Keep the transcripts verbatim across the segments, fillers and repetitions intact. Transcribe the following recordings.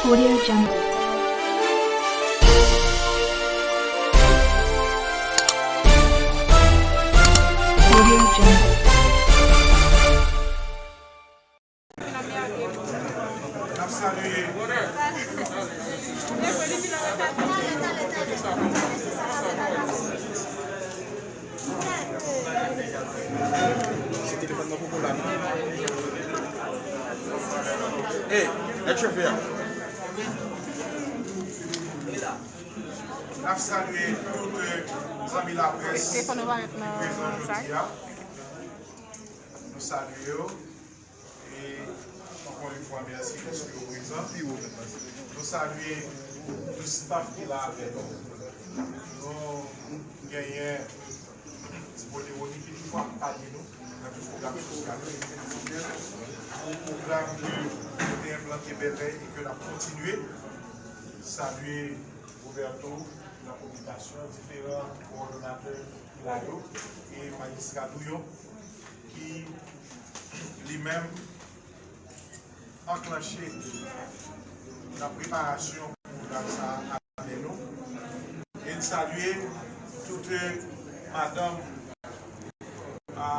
Audio Jungle. Audio Jungle. N ap salye. Se telefòn nan poko la, non? Ey, nèg cheve a. N ap salye tout, euh, zanmi laprès ki prezan jodi a. Nou salye yo. E, ankò yon fwa, mèsi paske yo prezan. Nou salye tout staff ki la avè nou. Nou genyen Ti Bote Rony ki toujou akonpaye nou nan tout pwogram sosyal yo e kiltirèl. Yon pwogram ke nou te enplante Bèlè e ke n ap kontinye. Salye Roberto nan komitasyon, diferan kowòdonatè ki la yo, e majistra Douyon ki li menm anklanche nan preparasyon pwogram sa a avè nou. E n salye tout, eh, madanm a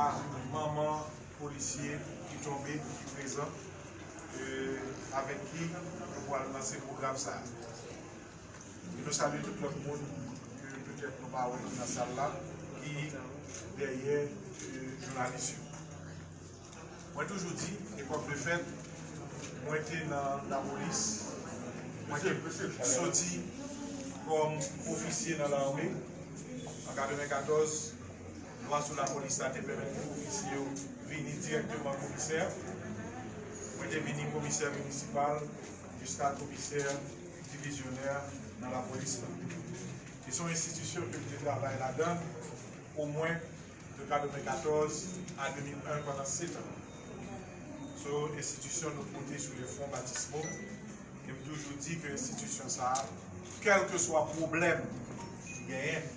manman polisye ki tonbe, ki prezan, eh, avèk ki nou pral lanse pwogram sa a. E nou salye tout lòt moun ke petèt nou pa wè ki nan sal la, ki dèyè, eh, jounalis yo. Mwen toujou di, epòk de fèt, mwen te nan lapolis, mwen te soti kòm ofisye nan lame an katrevenkatòz. Lwa sou lapolis la te pèmèt pou ofisye yo vini dirèkteman komisè. Mwen te vini komisè minisipal, jiska komisè divizyonè nan lapolis la. E se yon enstitisyon ke m te travay ladan omwen de katrevenkatòz a de mil en pandan sèt an. Se yon enstitisyon nou pote sou le fwon batismo. E m toujou di ke enstitisyon sa a, kèlkeswa pwoblèm ki genyen,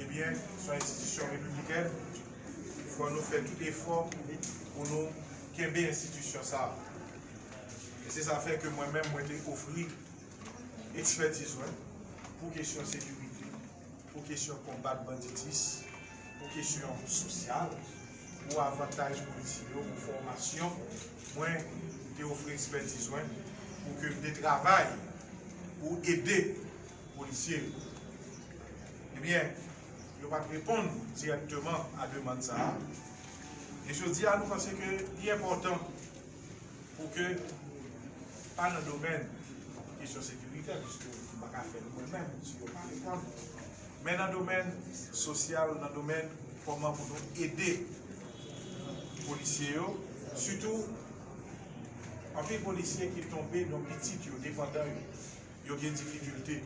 ebyen, se yon enstitisyon repiblikèn. Fò nou fè tout efò pou nou kenbe enstitisyon sa a. E se sa fè ke mwen menm, mwen te ofri ekspètiz mwen pou kesyon sekirite, pou kesyon konbat banditis, pou kesyon sosyal, pou avantaj polisye yo, pou fòmasyon. Mwen te ofri ekspètiz mwen pou ke m te travay pou ede polisye yo. Ebyen, yo pa t reponn dirèkteman a demann sa a. E jodi a, nou panse ke li enpòtan pou ke, pa nan domèn kesyon sekiritè, piske m pa ka fè l mwen menm, si yo pa reponn, men nan domèn sosyal, nan domèn kòman pou nou ede polisye yo, sitou anpil polisye ki tonbe, donk pitit yo, depandan yo, yo gen difikilte.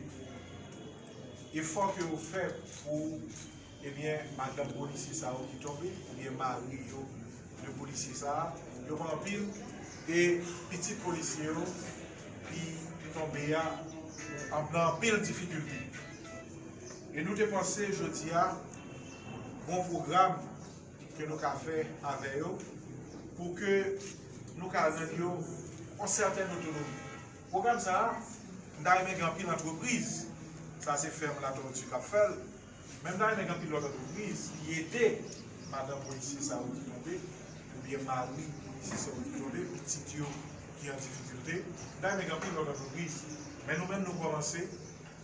Efò ke yo fè pou, ebyen, madanm polisye sa yo ki tonbe, oubyen mari yo de polisye sa a, yo pa anpil, e pitit polisye yo ki tonbe a ap nan anpil difikilte. E nou te panse jodi a, gon pwogram ke nou ka fè avè yo pou ke nou ka rann yo yon sètèn otonomi. Pwogram sa a, m ta renmen gen anpil antrepriz, sa se fèm Latòti k ap fè l, men m ta renmen gen anpil lòt antrepriz ki ede madanm polisye sa yo ki tonbe, oubyen mari polisye sa yo ki tonbe, pitit yo ki an difikilte. M ta renmen gen anpil lòt antrepriz, men nou menm nou kòmanse.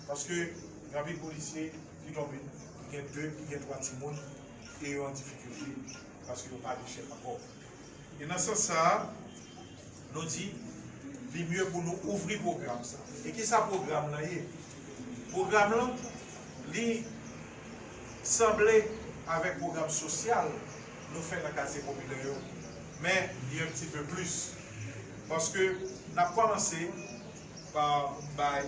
Paske gen anpil polisye ki tonbe, ki gen de, ki gen twa timoun, e yo an difikilte, paske yo pa gen chèf ankò. E nan sans sa a, nou di, li mye pou nou ouvri pwogram sa. E kisa pwogram lan ye? Pwogram lan, li sanble avèk pwogram sosyal nou fè nan katye popilè yo, men li un petit peu plus. Paske n ap kòmanse pa bay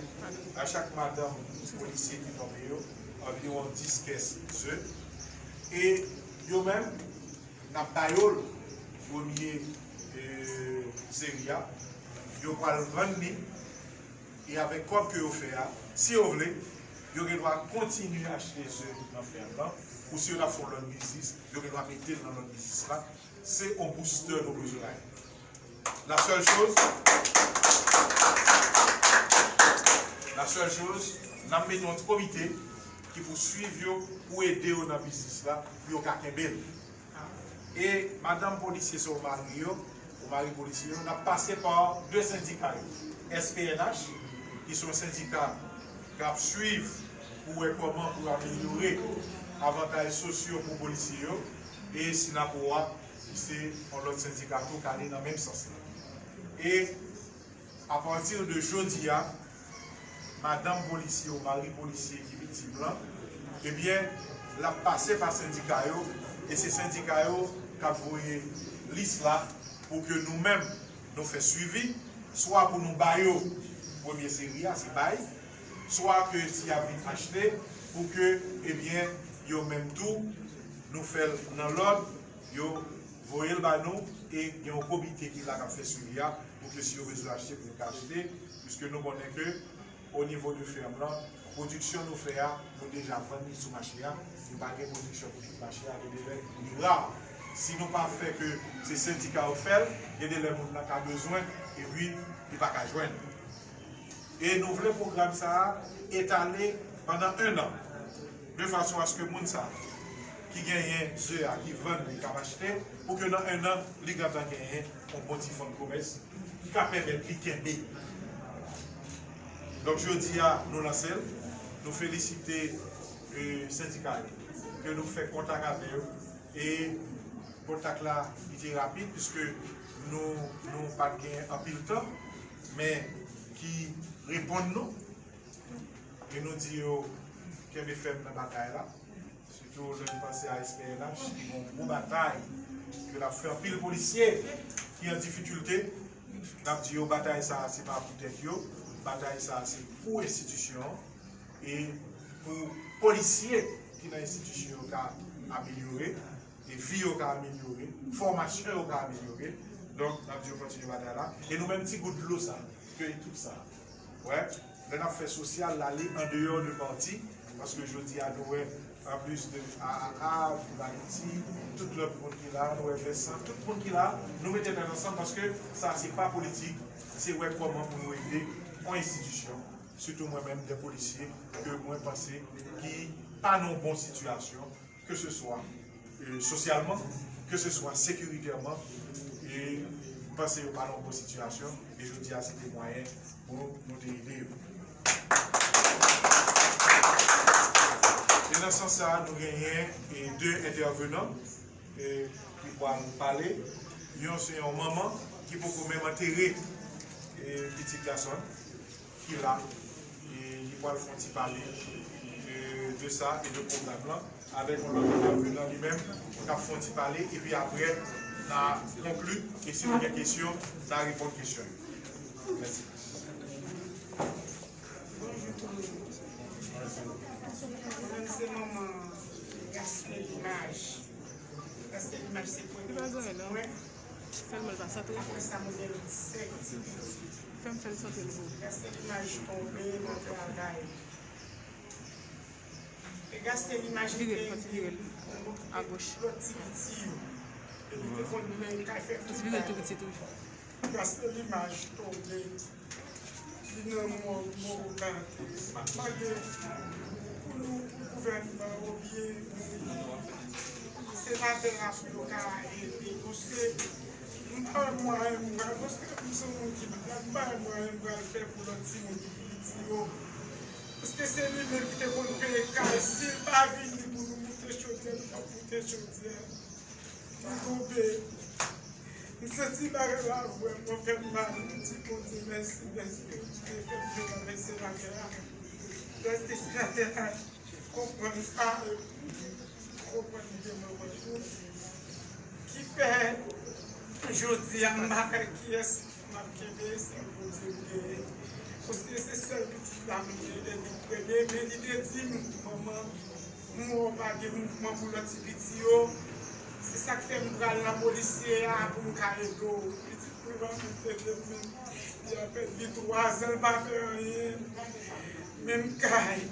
a chak madanm polisye ki tonbe yo anviwon dis kès ze. E yo menm, n ap ba yo l premye, e, seri a. Yo pral vann li. E avèk kòb ke yo fè a, si yo vle, yo gen dwa kontinye achte ze nan fèm lan, ou si yo t ap fè yon lòt biznis, yo gen dwa mete l nan lòt biznis la. Se yon booster nou bezwen la. La sèl choz, La seule chose, n ap mete yon ti komite ki pou swiv yo, pou ede yo nan biznis la, pou yo ka kenbe l. E madanm polisye se Omari yo, Omari polisye yo, n ap pase pa de sendika yo. S P N H, ki se yon sendika k ap swiv pou wè kòman pou amelyore avantaj sosyo pou polisye yo, e Sinapowa, ki se yon lòt sendika tou k ale nan menm sans la. E apati de jodi a, madanm polisye ou mari polisye ki viktim lan, ebyen, l ap pase pa sendika yo, e se sendika yo k ap voye lis la pou ke nou menm, nou fè swivi, swa pou nou ba yo premye seri a, se bay, swa ke si y ap vin achte, pou ke, ebyen, yo menm tou, nou fè l nan lòd, yo voye l ba nou, e gen yon komite ki la k ap fè swivi a, pou ke si yo bezwen achte, pou yo ka achte, piske nou konnen ke o nivo de fèm lan, pwodiksyon nou fè a, nou deja vann li sou mache a, nou pa gen pwodiksyon pou tout mache a, gen de lè li ra. Si nou pa fè ke se sendika yo fè l, gen de lè moun nan ka bezwen, epi li pa ka jwenn. E nou vle pwogram sa a etale pandan en an, de fason aske moun sa a ki genyen ze a, ki vann li, k ap achte, pou ke nan en an, li gentan genyen yon bon ti fon de komès ki ka pèmèt li kenbe. Donk, jodi a, nou lanse l, nou felisite, e, sendika yo, ke nou fè kontak avè yo, e kontak la, li te rapid, piske nou, nou pa t gen anpil tan, men ki reponn nou, e nou di yo kenbe fèm nan batay la. Sitou lè n panse a S P N H, ki gen yon gwo batay, ke l ap fè anpil polisye ki an difikilte. N ap di yo, batay sa a, se pa pou tèt yo, batay sa a, se pou enstitisyon an, e pou polisye ki nan enstitisyon yo ka amelyore, e vi yo ka amelyore, fòmasyon yo ka amelyore. Donk, n ap di yo kontinye batay la. E nou menm, ti gout dlo sa, ke ekip sa, wè, lè n ap fè sosyal la, li andeyò de pati, paske jodi a, nou wè, anplis de A A A, Ayiti, tout lòt moun ki la, nou wè Vensan, tout moun ki la, nou mete tèt ansanm, paske sa, se pa politik, se wè kòman pou nou ede yon enstitisyon, sitou mwen menm, de polisye, ke mwen panse ki pa nan yon bon sitiyasyon, ke se swa, e, sosyalman, ke se swa sekiritèman, e m panse yo pa nan yon bon sitiyasyon, e jodi a se te mwayen pou nou te ede yo. E nan sans sa a, nou genyen, e, de entèvenan, e, ki pral pale. Yon se yon manman ki poko menm antere, e, pitit gason l ki la, e li pral fè yon ti pale de, de sa e de pwogram lan, avèk yon lòt entèvenan li menm k ap fè yon ti pale, epi apre, n a konkli, e si nou gen kesyon, n a reponn kesyon yo. Mèsi. Bonjou tout moun. Mwen se manman Gastelimaj. Gastelimaj se premye pitit mwen. Sèlman l pa santre. Apre sa, mwen gen sèt ti pitit. Fè m fè l santre l pou ou. Gastelimaj tonbe nan travay. E Gastelimaj te gen yon lòt ti piti yo. E li te konn men kay fè tout bagay. Vire l tou pitit, wi. Gastelimaj tonbe. Li nan mòg, mòg ou ka antere. M ap mande pou nou, pou gouvènman oubyen senatè a pou yo ka ede. Paske m pa wè mwayen m pral, paske m se yon moun ki malad, m pa wè mwayen m pral fè pou lòt timoun ki pi piti yo. Paske se li menm ki te konn peye kay. Si l pa vini pou nou moute chodyè, nou p ap moute chodyè. M tonbe. M santi bagay la vrèman fè m mal. M di Bondye mèsi dèske li te fè m jwenn avèk senatè a. Dèske senatè a konprann sa, konprann li te manman tou. Ki fè, jodi a, m pa wè kiyès m ap kenbe, sèl Bondye m genyen. Paske se sèl pitit la m genyen, li premye, men li te di m, manman, m wè w pa gen mouvman pou lòt ti piti yo. Se sa k fè m pral nan polisye a pou m ka ede w. Pitit mwen pa menm te vle m menm. Li apèn gen twa zan, l pa fè anyen. Menm kay,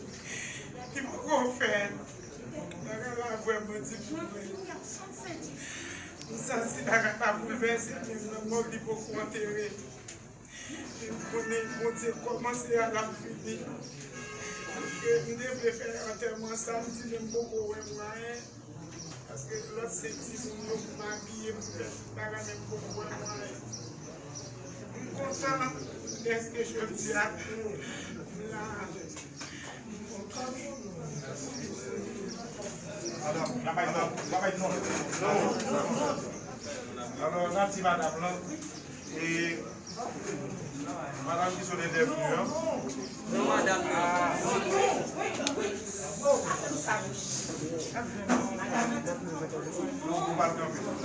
li poko fè. Bagay la vrèman di pou mwen. M santi bagay la boulvèse, menm nan mòg li poko antere. M konnen Bondye kòmanse a l ap fini. Paske m te vle fè antèman samdi, men m poko wè mwayen. Paske lòt se timoun yo pou m abiye, pou m fè tout bagay, men m poko wè mwayen. M kontan dèske jodi a m la. Alò, n ap bay non, n ap bay non. Alò, n ap di madanm lan, e madanm ki sot entèvni an. Non, madanm nan.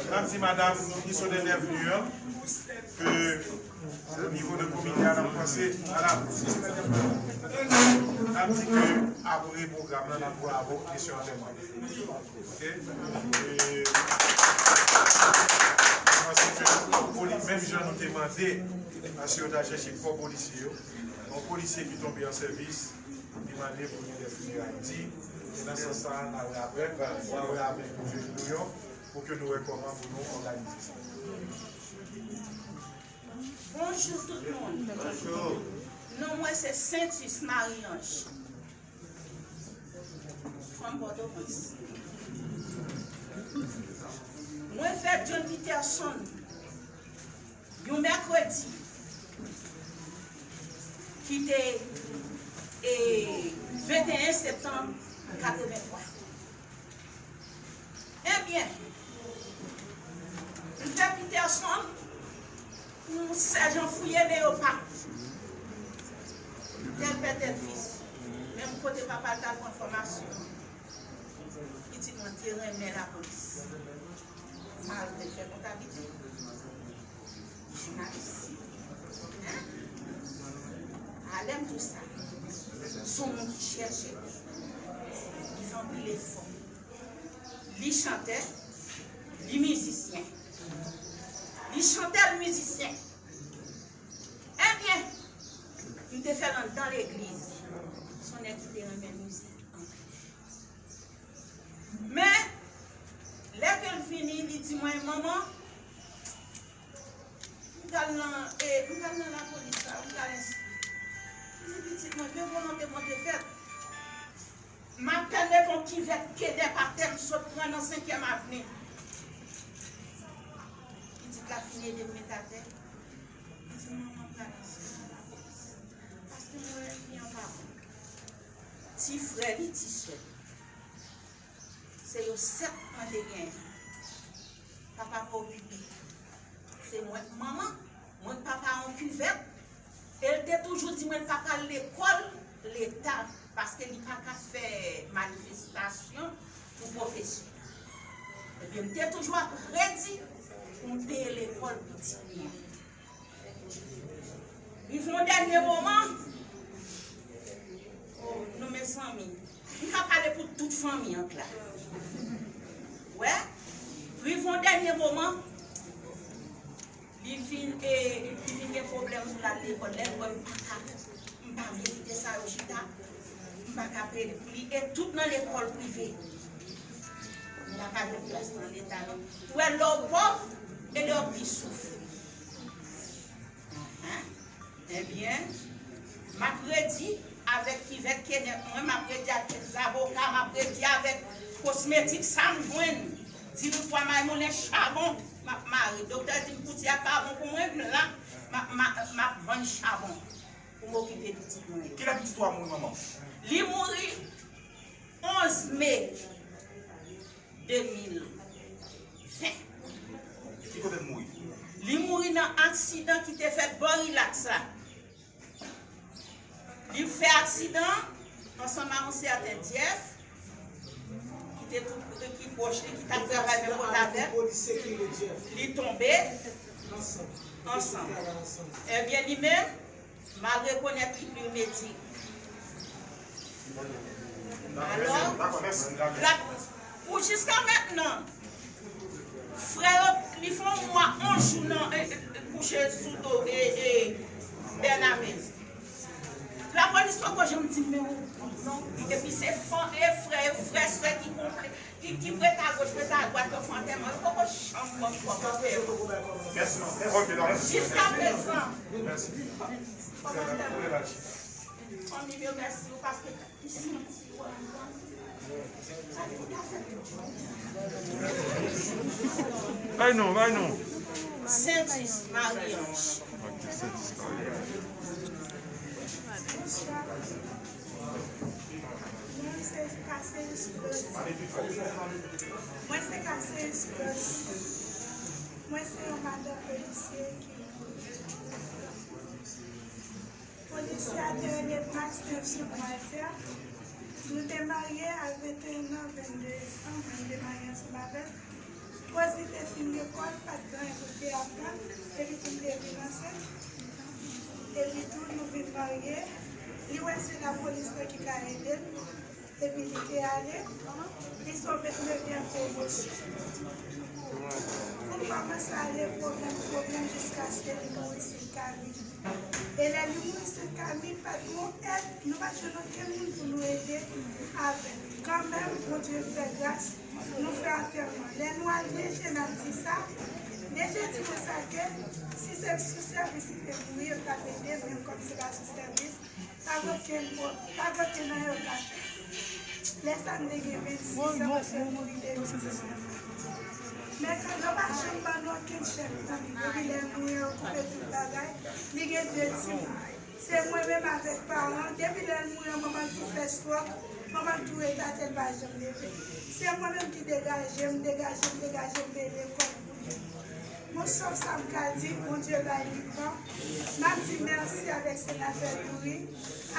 N ap di madanm ki sot entèvni an ke o nivo de komite a, n ap panse, madanm, n ap di ke apre pwogram lan, n ap bravo mesye antèman. Oke? E, paske poli-, menm jan nou te mande, paske yo t al chèche kò polisye yo, yon polisye ki tonbe an sèvis, li mande pou gen de fineray di, e nan sans sa a, n a wè apre, n a wè avèk gouvènman nou yo, pou ke nou wè kòman pou nou òganize sa. Bonjou tout moun. Bonjou. Non mwen se Saintus Marie Ange. Fanm Pòtoprens. Mwen fèt John Peterson yon mèkredi ki te, e, venteyen septanm katrevenntwa. Ebyen, m fè Peterson, yon sèjan fouye men yo pa. Tèl pè, tèl fis. Menm kote papa l t al pran fòmasyon, pitit mwen te renmen lapolis. Malgre l fè kontablite, jounalis. Hein? A lè m di w sa, se yon moun ki chèche, li fè anpil efò. Li chantè, li mizisyen. Li chantè, li mizisyen. Ebyen, m te fè l anndan legliz. Se yon nèg ki te renmen mizik anpil. Men, lè ke l vini, li di mwen, "Manman, m pral nan, e, m pral nan lapolis la, m pral enskri." M di, "Pitit mwen, ke volonte Bondye fèt." M apèn leve yon kivèt kenèp atè, m sot pran nan senkyèm avni. Pitit la fin ede m met atè. Li di, "Manman, m pral enskri nan lapolis." Paske mwen wè fi an pa bon. Ti frè li, ti sè li. Se yo sèt mwen te genyen. Papa pa okipe. Se mwen k manman, mwen k papa yon kivèt. E l te toujou di mwen l pa pral lekòl leta, paske li pa ka fè manifestasyon pou pwofesè. Ebyen, m te toujou ap redi pou m peye lekòl pou timoun. Rive yon dènye moman, oh, nou mezanmi, m ka pale pou tout fanmi an k la. Wè, rive yon dènye moman, li vin, e, li vin gen pwoblèm pou l al lekòl. Lè l wè m pa ka, m pa vle kite sa yo chita, m pa ka peye pou li, e tout nan lekòl prive. M pa ka jwenn plas nan leta non. Ou wè lè w pòv, e lè w pi soufri. Anhan. Ebyen, m ap redi avèk kivèt kenèp mwen, m ap redi avèk zaboka, m ap redi avèk kosmetik, sa m jwenn. Dirit pwa, may moulen, chabon, m ap mare. Doktè di m kouti a pa bon pou mwen, m la, m ap, m ap, m ap vann chabon pou m okipe pitit mwen yo. Kilè pitit ou a mouri, manman? Li mouri onz me de mil ven. Ki kote l mouri? Li mouri nan aksidan ki te fèt bò Rilaks la. Li fè aksidan ansanm a yon sèten Jeff, ki te tou, ki pwòch li, ki t ap travay menm kote avè l. Li tonbe ansanm. Ebyen, li menm, m al rekonèt li pli medik. Alò, la, pou jiska mentnan, frè yo, li fè yon mwa, onz jou nan, e, e, kouche sou do, e, e, Bèname. Lapolis Polis poko janm di m men ou non. Epi se fanm e frè, e frè, sè ki konple, ki, ki prete agoch, prete adwat, yo fè antèman, yo poko janm ban m kòmantè. Jiskaprezan. Kòmantè. Fanmi m yo, mèsi yo, paske m santi yo andidan. Bay non, bay non. Sentis Maryans. Ok, Sentis Maryans. Mwen se Cassius Claude. Mwen se Cassius Claude. Mwen se yon madanm polisye ki Polisye a te rele m Max Nelson Walter. Nou te marye a venteyen an, vennde desanm, mwen te marye ansanm avè l. Koz li te fin lekòl, pa t gen anyen pou l te aprann, epi pou l te vin ansent. Epi tou, nou vin marye. Li wè se lapolis la ki ka ede l. Epi li te ale, li se yon venndevyèm pwomosyon. Pou m kòmanse ale pwoblèm, pwoblèm, jiskaske li mouri sou Kami. E lè li mouri sou Kami, pa t gen èd, nou pa t jwenn okenn moun pou nou ede avè l. Kanmenm, Bondye fè gras, nou fè antèman. Lè nou al D G, n ap di sa, D G di konsa ke si se sou sèvis li te mouri, yo t ap ede, men kòm se pa sou sèvis, pa gen okenn pwo-, pa gen okenn anyen yo ka fè. Lè sa a, m te gen vennsis an, paske m mouri de mil diznèf. Men kan yo pa janm ban nou okenn chèk nan li. Depi lè l mouri, yo koupe tout bagay. Li gen de timoun. Se mwen menm avèk paran. Depi lè l mouri, manman l tou fè swòk. Manman l tou rete atè, l pa janm leve. Se mwen menm ki degaje m, degaje m, degaje m, peye lekòl pou li. Bon, sòf sa m ka di, Bondye bay li gran. M ap di mèsi avèk senatè Youri,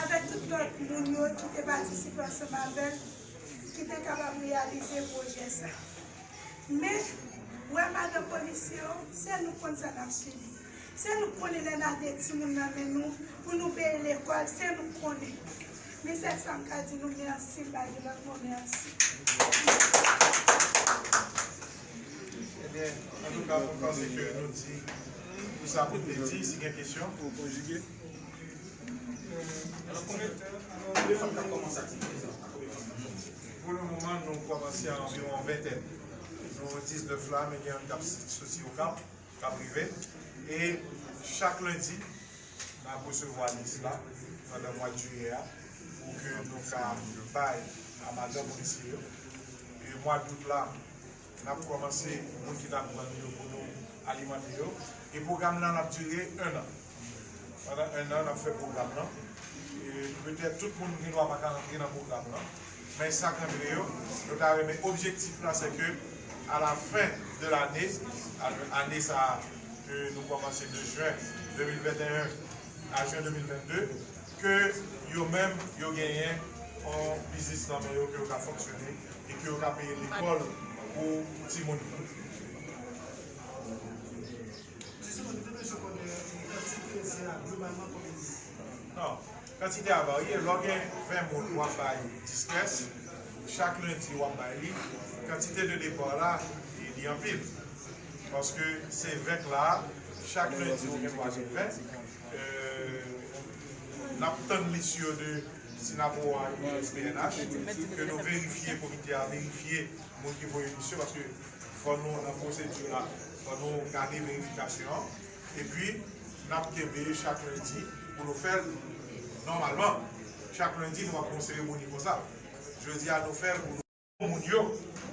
avèk tout lòt moun yo ki te patisipe ansanm avè l, ki te kapab reyalize pwojè sa. Men, wè madanm polisye yo, se nou konn sa n ap sibi. Se nou konnen lè n a de timoun nan men nou, pou nou peye lekòl, se nou konnen. Men sèl sa m ka di nou, mèsi, m pa gen lòt mo, mèsi. Ebyen, antouka, mwen panse ke nou di tout sa pou n te di, si gen kesyon. Pou le moman, nou kòmanse a anviwon ventèn. Nou diznèf la, men gen youn k ap soti Okap, k ap rive. E chak lendi, n ap resevwa lis la pandan mwa jiyè a pou ke nou ka bay a madanm polisye yo. E mwa dout la, n ap kòmanse moun ki t ap vann yo pou nou alimante yo. E pwogram nan ap dire enn an. Pandan enn an, n ap fè pwogram nan. E petèt tout moun gen dwa pa ka rantre nan pwogram nan. Men sa k rantre yo, nou ta renmen, objektif la, se ke à la fin de l'année, ane sa a, ke nou kòmanse de jen de mil venteyen a jen de mil vennde, ke yo menm, yo genyen yon biznis nan men yo, ke yo ka fonksyone e ke yo ka peye lekòl pou timoun yo. Jisman, nou te bezwen konnen kantite se a globalman konbyen li ye? Non, kantite a varye. Lè w gen ven moun, w ap bay dis kès. Chak lendi, w ap bay li. Kantite de depa la, li, li anpil. Paske se ven k la, chak lendi, ou gen twa mil ven. Euh, n ap tann lis yo de Synapoha epi S P N H, ke nou verifye, komite a verifye moun ki voye lis yo, paske fò nou, nan pwosedura, fò nou gade verifikasyon an. Epi, n ap kenbe chak lendi pou nou fè l nòmalman. Chak lendi, nou ap gen yon seremoni konsa. Jodi a, nou fè l pou nou moun yo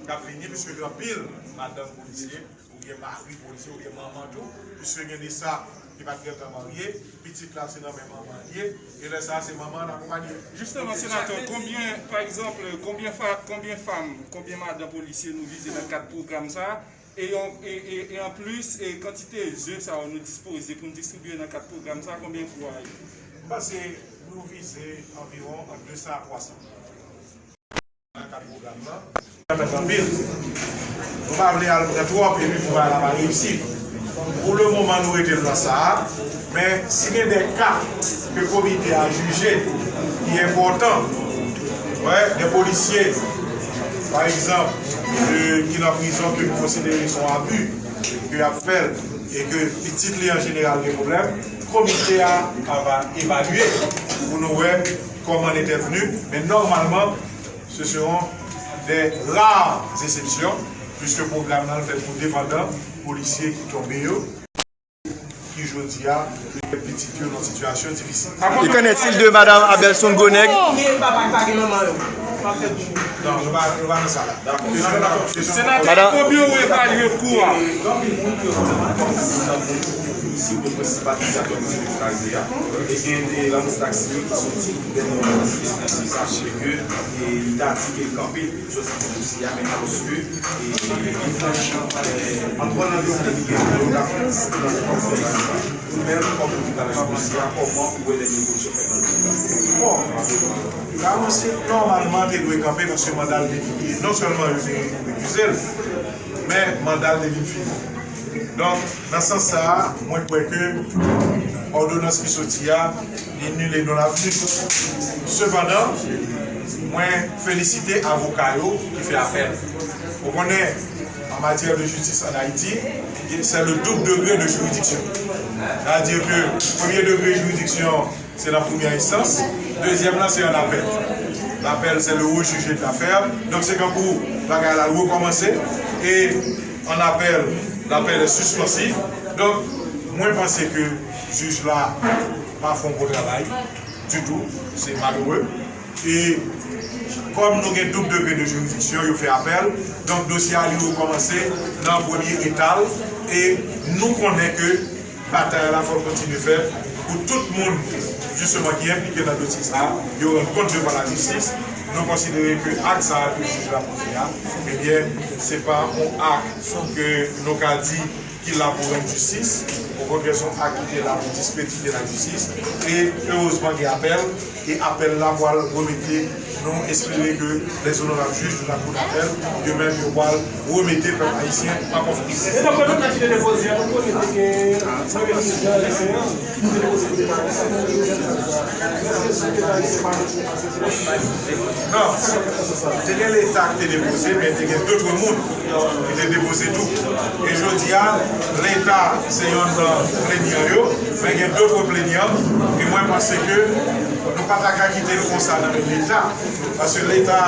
k ap vini, piske gen anpil madanm polisye, oubyen mari polisye, oubyen manman tou, piske gen de sa ki pa t gentan marye, pitit la se nan men manman l ye, e lè sa a se manman an akonpanye. Jisteman, senatè, konbyen, pa egzanp, konbyen fa-, konbyen fanm, konbyen madanm polisye nou vize nan kad pwogram sa a? E yon, e, e, e anplis, e kantite ze sa yo nou dispoze pou n distribye nan kad pwogram sa a, konbyen fwa yo? M panse nou vize anviwon ant de san a twa san. Nan kad pwogram nan. Anpil. Nou pa vle al pran twòp epi pou bagay la pa reyisi. Pou le moman, nou rete nan sa a, men si gen de ka ke komite a jije ki enpòtan, wè, de polisye, pa egzanp, ke, ki nan prizon, ke nou konsidere se yon abi, ke y ap fè l, e ke pitit li an jeneral gen pwoblèm, Komite a va evalye pou nou wè comment il est venu, men nòmalman, ce seront des rares exceptions, puiske pwogram nan fèt pou depandan polisye ki tonbe yo, ki jodi a, pitit yo nan sitiyasyon difisil. Et qu'en est-il de Madame Abelson Goneg? Non, nou pa, nou pa nan sa la. Senatè Fabio, ou evalye kou a? Isi, nou prensipal inisiyatè de dosye a, e gen de lajistis ki soti dènye moman, se sa, se ke, e, li ta di ke l kanpe sou sitiyasyon dosye a, men alòske, e, li franchman, e, ann pran nan dosye ki gen pou nou la, nou menm, kòm nou ki ta lajistis dosye a, kòman ou wè dènye evolisyon fèt nan dosye a? Bon, Lamanse nòmalman te dwe kanpe paske manda l te fini. Non sèlman yo te rekize l, men manda l te vin fini. Donk, nan sans sa a, mwen kwè ke òdonans ki soti a, li nil et non avenu. Sepandan, mwen felisite avoka yo ki fè apèl. Ou konnen, an matyè de jistis ann Ayiti, se le double degré de juridiction. Sètadi ke premye degre jiridiksyon, se nan premyè enstans. Dezyèm nan, se an apèl. Lapèl, se le rejije dafè. Donk, se kankou bagay la rekòmanse. E an apèl, lapèl est suspensif. Donk, mwen panse ke jij la pa fè yon bon travay ditou. Se malere. E kòm nou gen double degré de jiridiksyon, yo fè apèl. Donk, dosye a li rekòmanse nan premye eta l. E nou konnen ke batay la fò l kontinye fèt pou tout moun, jisteman, ki enplike nan dosye sa a, yo rann kont devan lajistis. Nou konsidere ke ak sa a ke jij la poze a, ebyen, se pa yon ak ke nou ka di ki la pou rann jistis. Okontrè, se yon ak ki te la pou diskredite lajistis. E erezman, gen apèl. E apèl la pral remete, nou espere ke lèzonorab jij de la Cour d'appel, yo menm yo pral remete pèp ayisyen an konfyans. E nan kote ki te depoze a, nou konnen te gen Premye Minis Jean Alex Céant ki te depoze pou Leta ayisyen. Èske se Leta ayisyen pa nan pase se Non, te gen Leta ki te depoze, men te gen dòt moun ki te depoze tou. E jodi a, Leta se yonn nan plenyan yo, men gen dòt plenyan, e mwen panse ke nou pa ta ka kite l konsa nan men Leta. Paske Leta,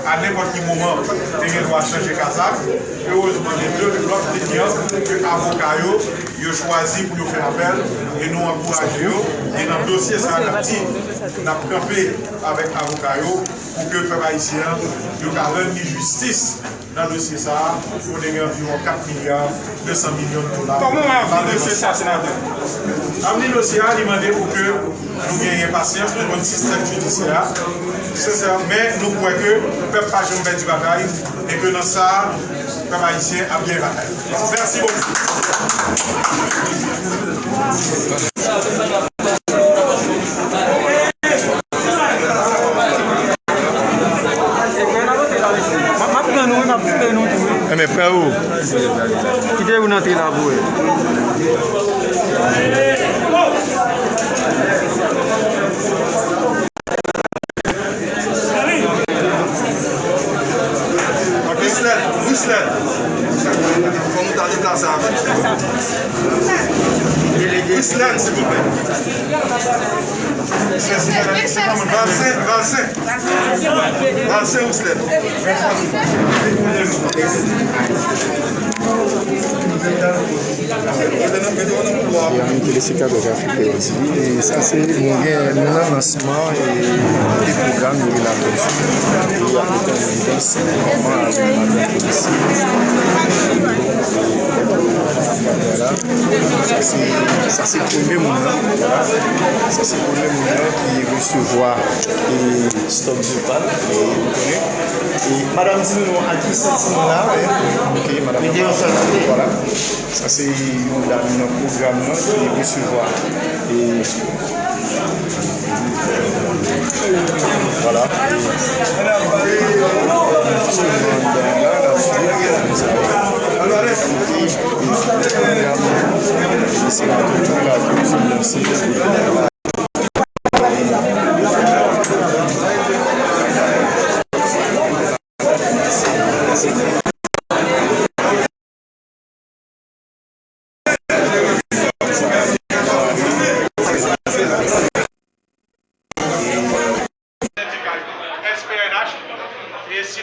a nenpòt ki moman, te gen dwa chanje kazak. Erezman, gen de lòt plenyan ke avoka yo, yo chwazi pou yo fè apèl, e nou ankouraje yo. E nan dosye sa a, n ap di, n ap kanpe avèk avoka yo pou ke pèp ayisyen an, yo ka rann li jistis. Nan dosye sa a, kote gen anviwon kat milya de san milyon dola. Kòman w ap viv dosye sa, senatè? Avni dosye a, li mande pou ke nou genyen pasyans, nou konn sistèm jidisyè a, sensè, men nou kwè ke pèp pa janm pèdi batay, e ke nan sa a, pèp ayisyen ap genyen batay. Mèsi bokou. M ap, m ap pran nou, wi, m ap kite nou tou, wi. Enben, pran ou. Kite ou nan antre la pou wè. Wislen, Wislen. Fò nou ta di ta sa avè. Wislen, silvouplè. Valse, Valse. Valse, Wislen. Mezanmi, telespektè Kafrik T V, e sa se, nou gen, nou nan lansman, e, de pwogram yo rele Apèl Sou. E apre tan evidans, kòman avèk madan polisye. Sa se, sa se premye moun nan. Sa se premye moun nan ki resevwa, e, stòk de pal, e, ou konnen. E, madanm, di nou non, ak ki santiman la, e, ok, madanm. Vwala. Sa se yon dam nan pwogram nan ki resevwa, e, vwala. E, sèlman dan la, la, e, pwogram, e, se la ke tout la ke nou lanse.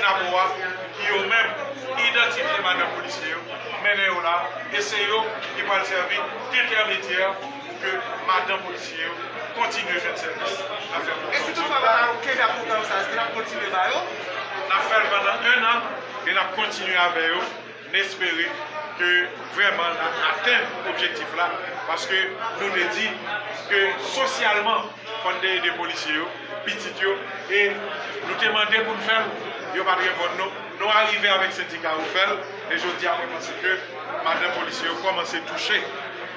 Dabò a, ki yo menm idantifye madanm polisye yo, mennen yo la, e se yo ki pral sèvi d entèmedyè pou ke madanm polisye yo kontinye jwenn sèvis nan fè pwogram. E si toutfwa madanm yo kenbe ak pwogram sa, èske n ap kontinye ba yo? N ap fè l pandan en an e n ap kontinye avè yo. N espere ke vrèman n a atenn objektif la, paske nou te di ke sosyalman, fò n te ede polisye yo, pitit yo, e nou te mande pou n fè l, yo pa t reponn nou. Nou arive avèk sendika yo fè l, e jodi a mwen panse ke madanm polisye yo kòmanse touche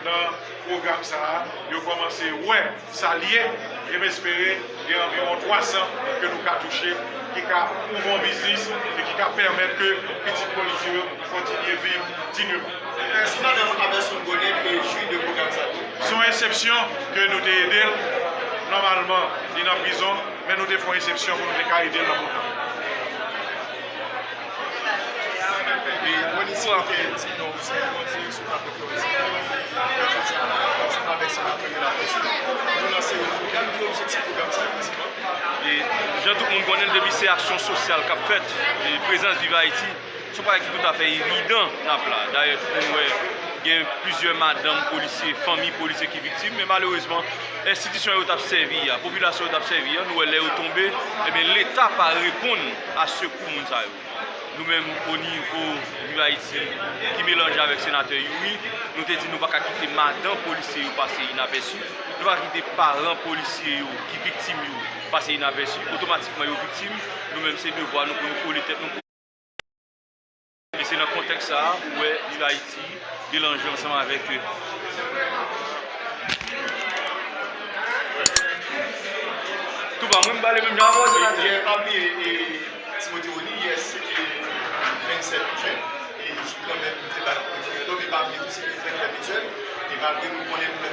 nan pwogram sa a, yo kòmanse wè sa l ye, e m espere gen anviwon twa san ke nou ka touche, ki ka ouvri yon biznis e ki ka pèmèt ke pitit polisye yo kontinye viv digneman. Èske madanm Averson Gonen te jwi de pwogram sa tou? Se yon eksepsyon ke nou te ede l. Nòmalman, li nan prizon, men nou te fè yon eksepsyon pou nou te ka ede l nan pwogram. E mwen ni si te di non, se yon direksyon k ap reprezante. Jodi a, ansanm avèk senatè de la Pèsi, nou lanse yon pwogram. Ki objektif pwogram sa a egzakteman? E jan tout moun konnen l, depi se aksyon sosyal k ap fèt, e prezans Viv Ayiti, se yon bagay ki toutafè evidan n ap la. Dayè, tout moun wè gen plizyè madanm polisye, fanmi polisye ki viktim, men malerezman, enstitisyon yo t ap sèvi a, popilasyon yo t ap sèvi a, nou wè lè yo tonbe, ebyen, Leta pa reponn a sekou moun sa yo. Nou menm, o nivo Viv Ayiti, ki melanje avèk senatè Youri, nou te di nou pa ka kite madanm polisye yo pase inapèsi, nou pa ka kite paran polisye yo ki viktim yo pase inapèsi, otomatikman yo viktim, nou menm se devwa nou pou nou kole tèt nou. E se nan kontèks sa a ou wè Viv Ayiti melanje ansanm avèk, e, tou pa mwen m pale menm jan avè w, senatè. Yè, pa bliye, e, Timothy Rony, yè se te vennsèt jen, e kanmenm nou te bay yon ti reto, men pa bliye tou se te trè, trè jèn, e malgre nou konnen nou fè